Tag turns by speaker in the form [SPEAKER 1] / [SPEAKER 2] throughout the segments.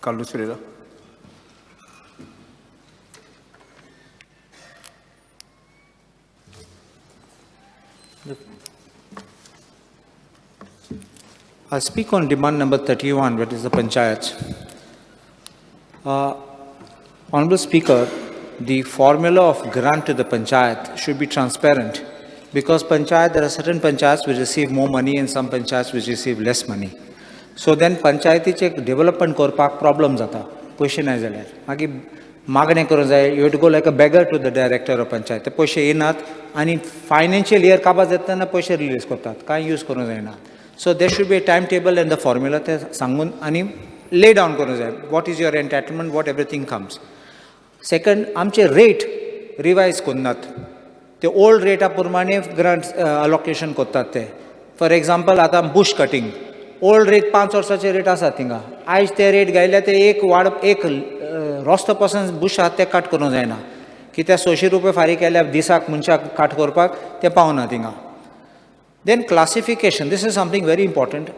[SPEAKER 1] Carlos Ferreira.
[SPEAKER 2] I'll speak on demand number 31, that is the panchayats. Honorable Speaker, the formula of grant to the panchayat should be transparent, because panchayat, there are certain panchayats which receive more money and some panchayats which receive less money. So then पंचायतीचे development करपाक problem जाता, पयशे ना जाल्यार मागीर मागणें करूंक जाय. You to go like a beggar to the director of panchayat. ते पयशे येनात आनी फायनान्शियल इयर काबार जाता तेन्ना पयशे रिलीज करतात, कांय यूज करूंक जायना. So there should be a time table and the formula ते सांगून आनी ले डावन करूंक जाय, what is your entitlement, what everything comes. Second, आमचे रेट रिवायज करनात, ते ओल्ड रेटा प्रमाणे ग्रांट अलोकेशन करतात ते. फॉर एग्जाम्पल, आतां बुश कटींग ओल्ड रेट 5 वर्साचे रेट आसा थिंगा, आयज ते रेट घायल्या ते एक वाड एक रस्तो पासून बुश आसा ते काट करूंक जायना, कित्याक 600 रुपया फारीक केल्यार दिसाक मनशाक काट करपाक ते पावना थिंगा. Then classification, this is something very important.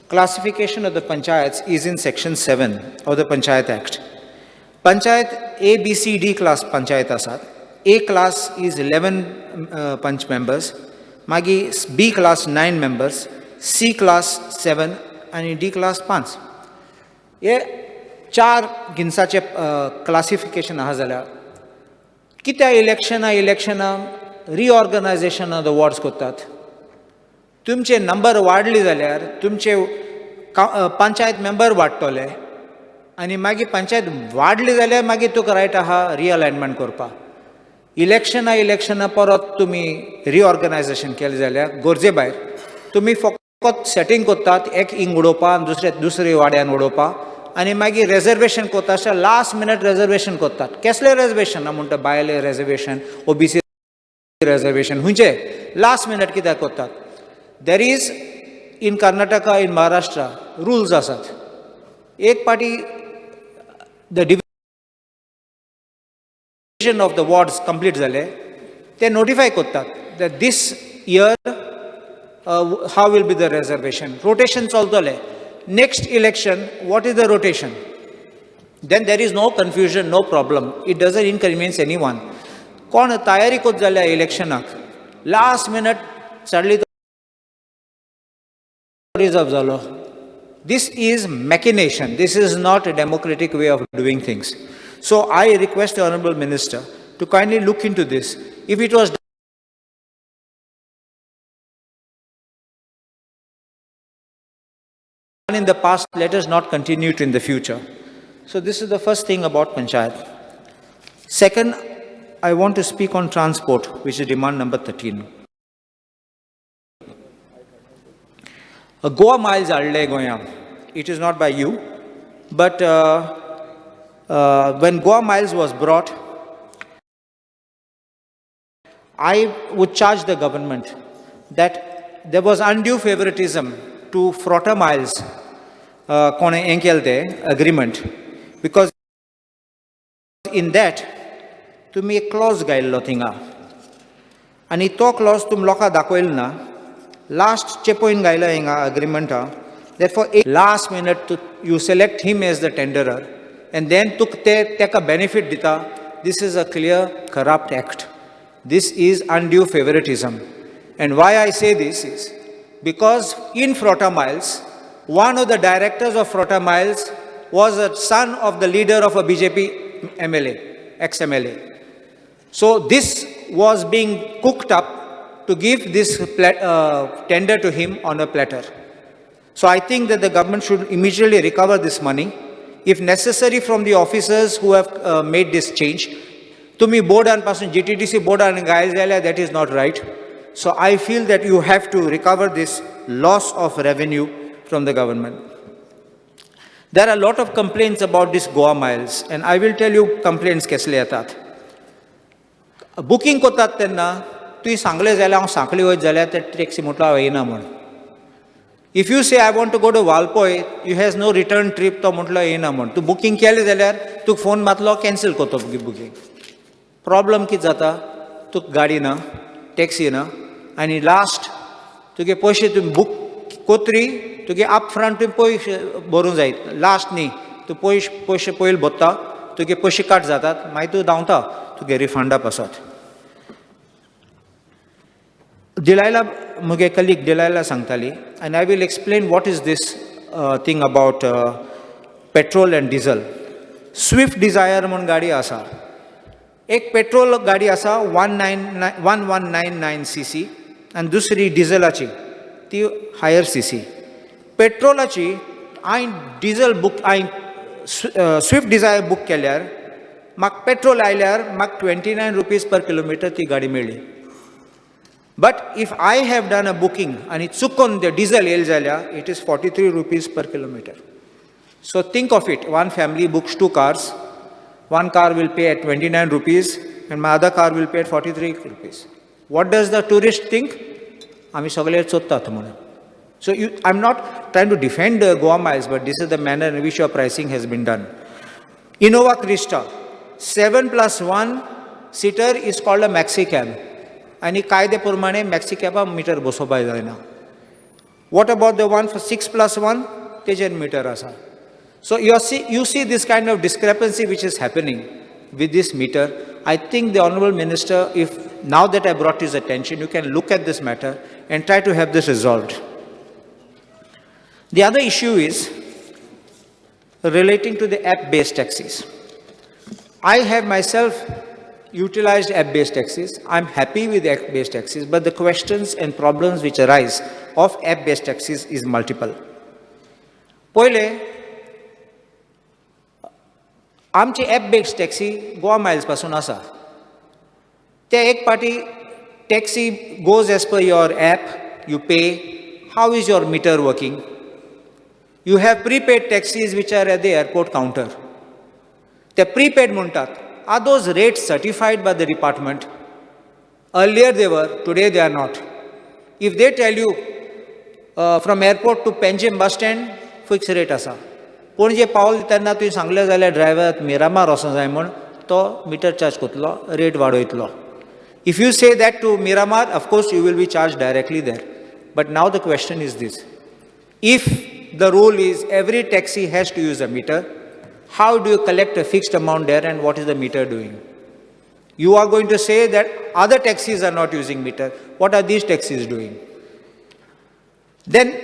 [SPEAKER 2] Classification of the panchayats is in section 7 of the Panchayat Act. Panchayat A, B, C, D class panchayat आसात. A class is 11 panch members, मागीर B class 9 members, C class 7 आनी D class 5. हे चार जिनसाचे classification आहा जाल्यार कित्याक इलेक्शनां रिऑर्गनायजेशन of the wards करतात? तुमचे नंबर वाडले जाल्यार तुमचे पंचायत मेंबर वाडटले आनी मागीर पंचायत वाडली जाल्यार मागीर तुका रायट आहा रिअलायनमेंट करपाक. इलेक्शनां इलेक्शनां परत तुमी रिऑर्गनायजेशन केलें जाल्यार गरजे भायर तुमी फकत सेटींग करतात, एक हिंग उडोवपा आनी दुसरे दुसरे वाड्यान उडोवपा आनी मागीर रेजर्वेशन करता आसतना लास्ट मिनट रेजर्वेशन करतात. केसलें रेजर्वेशन ना म्हणटा, बायले रेजर्वेशन, ओबीसी रेजर्वेशन, खंयचे लास्ट मिनट कित्याक करतात? There is in Karnataka, in Maharashtra rules आसात. एक पाटी the division of the wards complete जाले, ते नोटिफाय करतात that this year how will be the reservation, rotation चलतलें. Next election, what is the rotation, then there is no confusion, no problem, it doesn't inconvenience anyone. कोण तयारी करत जाल्यार इलेक्शनाक last minute suddenly reserve जालो. This is machination. This is not a democratic way of doing things. So I request the Honorable Minister to kindly look into this. If it was done in the past, let us not continue it in the future. So this is the first thing about Panchayat. Second, I want to speak on transport, which is demand number 13. Goa Miles हाडले गोंया. It is not by you, but when Goa Miles was brought, I would charge the government that there was undue favoritism to Frota Miles कोणें हें केलें तें agreement, because in that तुमी एक Claus घायल्लो थिंगा आनी तो क्लॉज तुमी लोकांक दाखयलो ना. लास्ट चेपोवन घायलो हिंगा अग्रीमेंटा. Therefore, last minute you select him as the tenderer and then तुका ते तेका बेनिफीट दिता. This is a clear corrupt act. This is undue favoritism. And why I say this is because in Frota Miles, one of the directors of Frota Miles was a son of the leader of a BJP MLA, ex-MLA. So this was being cooked up to give this tender to him on a platter. So I think that the government should immediately recover this money, if necessary, from the officers who have made this change. तुमी बोर्डान पासून GTDC बोर्डान घायल जाल्यार that is not right. So I feel that you have to recover this loss of revenue from the government. There are a lot of complaints about this Goa Miles, and I will tell you complaints कसले येतात. Booking करतात तेन्ना तुवें सांगलें जाल्यार हांव सांखळी वयत जाल्यार ते टॅक्सी म्हटलो हांव येयना म्हण. If you say, "I want to go to Valpoi," you has no return trip, तो म्हटलो येयना म्हण. तूं बुकींग केलें जाल्यार तुका फोन मारतलो, कॅन्सल करतो बुकींग. प्रॉब्लम कितें जाता, तुका गाडी ना, टॅक्सी ना आनी लास्ट तुगे पयशे तुमी बूक कोत्री तुगे अप फ्रंट तुवें पयशे भरूंक जाय. लास्ट न्ही. तूं पयश पयशे पयलीं भरता, तुगे पयशे काट जातात, मागीर तूं धांवता तुगे रिफंडा पासत. डिलायला, मुगे कलीग डिलायला सांगताली, and I will explain what is this thing about petrol and diesel. Swift Dzire म्हूण गाडी आसा, एक पेट्रोल गाडी आसा 199 1199 CC आनी दुसरी डिझलाची, ती हायर सीसी. पेट्रोलाची हांवें डिझल बूक, हांवें स्विफ्ट डिझायर बूक केल्यार म्हाका पेट्रोल आयल्यार म्हाका ₹29 per kilometer ती गाडी मेळ्ळी. But if I have done a booking आनी चुकोन ते डिझल येयलें जाल्यार it is ₹43 per kilometer. So think of it, one family books two cars, one car will pay at ₹29 and my other car will pay at ₹43. What does the tourist think? आमी सगळे चोरतात म्हणून. So you, I'm not trying to defend Goa Miles, but this is the manner in which your pricing has been done. Innova Crysta, 7 plus 1 seater is called a maxi cab. आनी कायदे प्रमाणे maxi कॅबा metre बसोवपाक जायना. What about the one for 6 plus 1? तेजेर metre आसा. So you see this kind of discrepancy which is happening with this meter. I think the Honorable Minister, if now that I brought his attention, you can look at this matter and try to have this resolved. The other issue is relating to the app-based taxis. I have myself utilized app-based taxis. I'm happy with app-based taxis, but the questions and problems which arise of app-based taxis is multiple. पयले आमची app based taxi Goa miles पासून आसा. ते एक पाटी taxi goes as per your app, you pay. How is your meter working? You have prepaid taxis which are at the airport counter. ते prepaid म्हणटात. Are those rates certified by the department? Earlier they were, today they are not. If they tell you from airport to Panjim bus stand fix rate आसा, पणजे पावले तेन्ना तुवें सांगलें जाल्यार driver Miramar वचों जाय म्हूण, तो मिटर चार्ज करतलो, रेट वाडयतलो. If you say that to Miramar, of course you will be charged directly there. But now the question is this: if the rule is every taxi has to use a meter, how do you collect a fixed amount there and what is the meter doing? You are going to say that other taxis are not using meter. What are these taxis doing? Then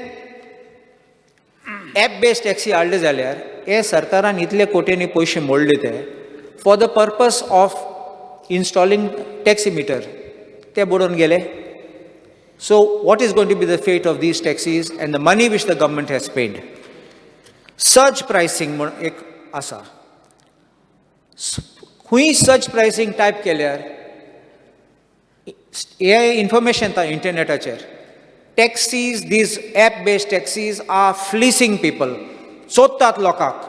[SPEAKER 2] app based taxi हाडले जाल्यार हे सरकारान इतले कोट्यांनी पयशे मोडले ते for the purpose of installing taxi meter, ते बुडोवन गेले. So what is going to be the fate of these taxis and the money which the government has paid? Surge pricing म्हूण एक आसा. खंय सर्ज प्रायसींग टायप केल्यार हे information येता इंटरनेटाचेर. Taxis, these app based taxis are fleecing people. चोरतात लोकांक.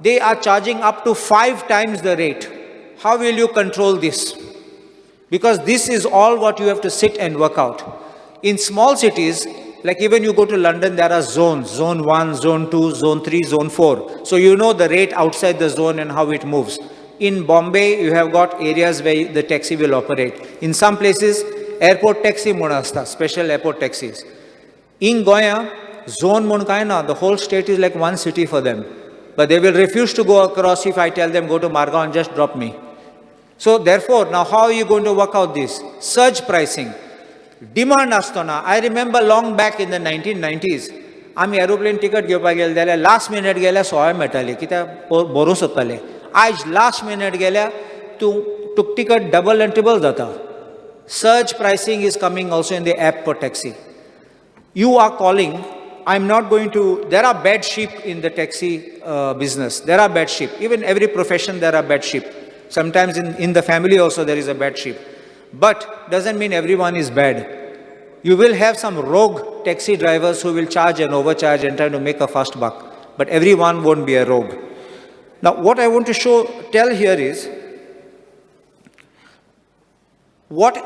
[SPEAKER 2] They are charging up to five times the rate. How will you control this? Because this is all what you have to sit and work out. In small cities, like even you go to London, there are zones: zone 1, zone 2, zone 3, zone 4. So you know the rate outside the zone and how it moves. In Bombay, you have got areas where the taxi will operate. In some places, airport taxi म्हूण आसता, special airport taxis. In Goa, zone म्हूण कांय ना, the whole state is like one city for them. But they will refuse to go across if I tell them go to Margao and just drop me. So therefore, now how are you going to work out this? Surge pricing. Demand आसतना, I remember long back in the 1990s, आमी aeroplane ticket घेवपाक गेले जाल्यार last minute गेल्यार सवाय मेळटाली, कित्याक भरूं सोदताले. आयज लास्ट मिनट गेल्यार तूं तुका टिकट डबल आनी ट्रिबल जाता. Surge pricing is coming also in the app for taxi. You are calling, I'm not going to, there are bad sheep in the taxi business. There are bad sheep. Even every profession, there are bad sheep. Sometimes in the family also there is a bad sheep. But doesn't mean everyone is bad. You will have some rogue taxi drivers who will charge and overcharge and try to make a fast buck. But everyone won't be a rogue. Now, what I want to tell here is, what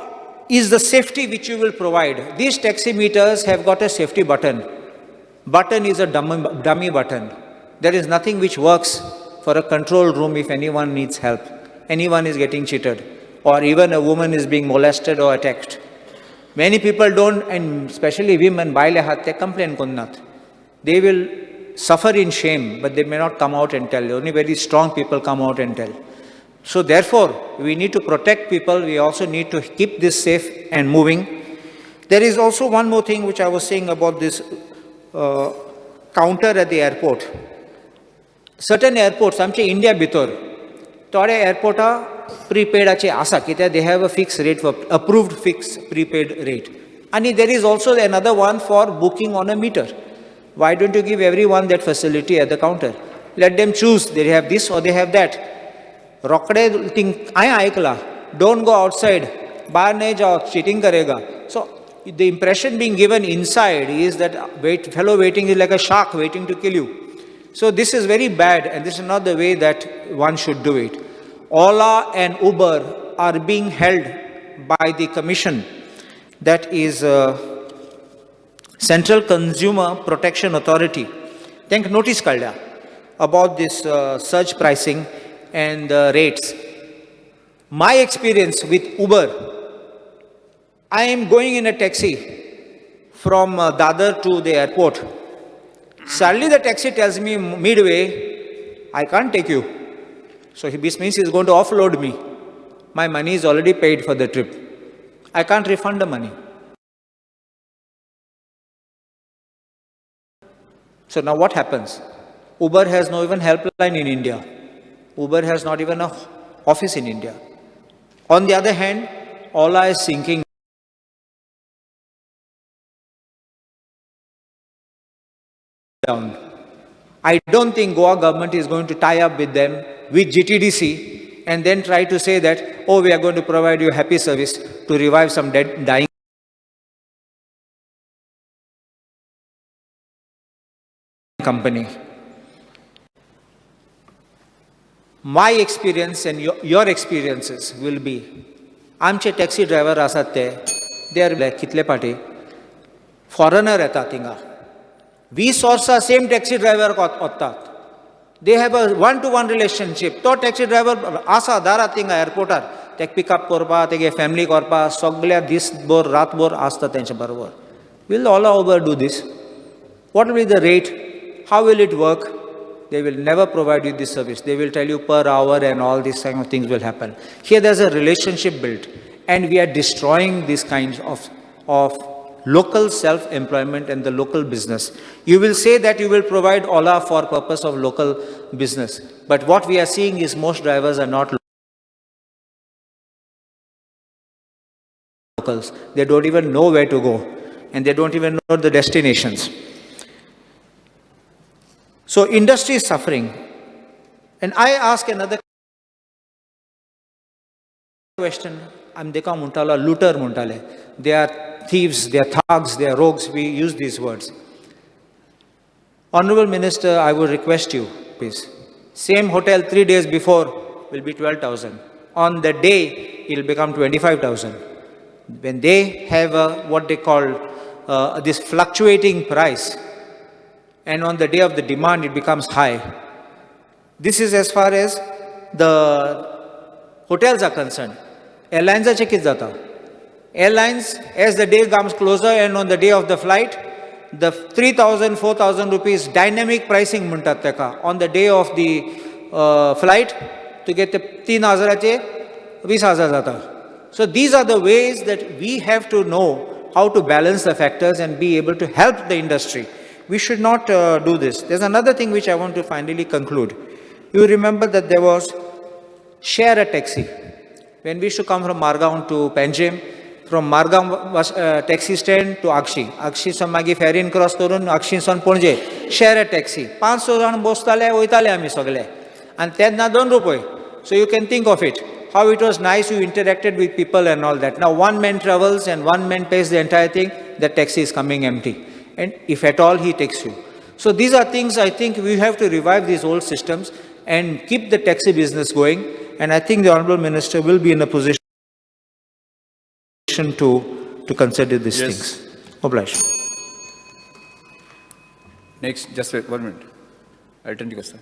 [SPEAKER 2] is the safety which you will provide? These taxi meters have got a safety button. Button is a dummy button. There is nothing which works for a control room if anyone needs help, anyone is getting cheated, or even a woman is being molested or attacked. Many people don't, and especially women, बायले आहात ते complain करनात. They will suffer in shame, but they may not come out and tell. Only very strong people come out and tell. So therefore, we need to protect people. We also need to keep this safe and moving. There is also one more thing which I was saying about this counter at the airport. Certain airports, आमचे India भितर थोडे एअरपोर्टां प्रीपेडाचे आसा, कित्याक they have a fix rate for approved fix prepaid rate, आनी there is also another one for booking on a meter. Why don't you give everyone that facility at the counter? Let them choose, they have this or they have that. रोखडे thing हांवें आयकलां, don't go outside, बाहर नहीं जाओ, cheating करेगा. So the impression being given inside is that wait, fellow waiting is like a shark waiting to kill you. So this is very bad, and this is not the way that one should do it. Ola and Uber are being held by the commission, that is Central Consumer Protection Authority. तांकां notice काडल्या about this surge pricing and the rates. My experience with Uber, I am going in a taxi from Dadar to the airport. Suddenly the taxi tells me midway, "I can't take you." So this means he's going to offload me. My money is already paid for the trip. I can't refund the money. So now what happens? Uber has no even helpline in India. Uber has not even an office in India. On the other hand, Ola is sinking down. I don't think Goa government is going to tie up with them, with GTDC, and then try to say that, oh, we are going to provide you happy service to revive some dead, dying company. My experience and your experiences will be, आमचे taxi driver आसात ते, they are कितले पाटी foreigner येतात थिंगा, 20 वर्सां same taxi driver वतात. They have a one to one relationship. तो टॅक्सी ड्रायव्हर आसा दारात थिंगा एअरपोर्टार, तेका पिकअप करपा, तेगे फॅमिलीक व्हरपा, सगळ्या दीसभर रातभर आसता तेंच्या बरोबर. Will Ola, Uber do this? What will be the rate? How will it work? They will never provide you this service. They will tell you per hour and all these kind of things will happen. Here there's a relationship built, and we are destroying these kinds of local self-employment and the local business. You will say that you will provide Ola for purpose of local business, but what we are seeing is most drivers are not locals. They don't even know where to go, and they don't even know the destinations. So industry is suffering. And I ask another question. I'm देखा म्हणटालो looter म्हणटाले. They are thieves, they are thugs, they are rogues. We use these words. Honorable Minister, I would request you, please. Same hotel 3 days before will be 12,000. On the day, it will become 25,000. When they have a, what they call this fluctuating price, and on the day of the demand, it becomes high. This is as far as the hotels are concerned. Airlines कितें जाता? Airlines, as the day comes closer and on the day of the flight, the 3,000, 4,000 rupees dynamic pricing म्हणटात तेका. On the day of the flight, तुगे ते तीन हजाराचे वीस हजार जाता. So these are the ways that we have to know how to balance the factors and be able to help the industry. We should not do this. There's another thing which I want to finally conclude. You remember that there was share a taxi. When we used to come from Margaon to Panjim, from Margaon bus, taxi stand to Akshi, Akshi सावन मागीर fair and cross करून आक्षी सावन Panaji, share a taxi. पांच स जाण बसताले, वयताले आमी सगळे, आनी तेन्ना दोन रुपये. So you can think of it, how it was nice, you interacted with people and all that. Now one man travels and one man pays the entire thing, the taxi is coming empty. And if at all he takes you. So these are things I think we have to revive these old systems and keep the taxi business going. And I think the Honorable Minister will be in a position to consider these things. Obliged.
[SPEAKER 1] Next, just wait one minute. I'll turn to you, sir.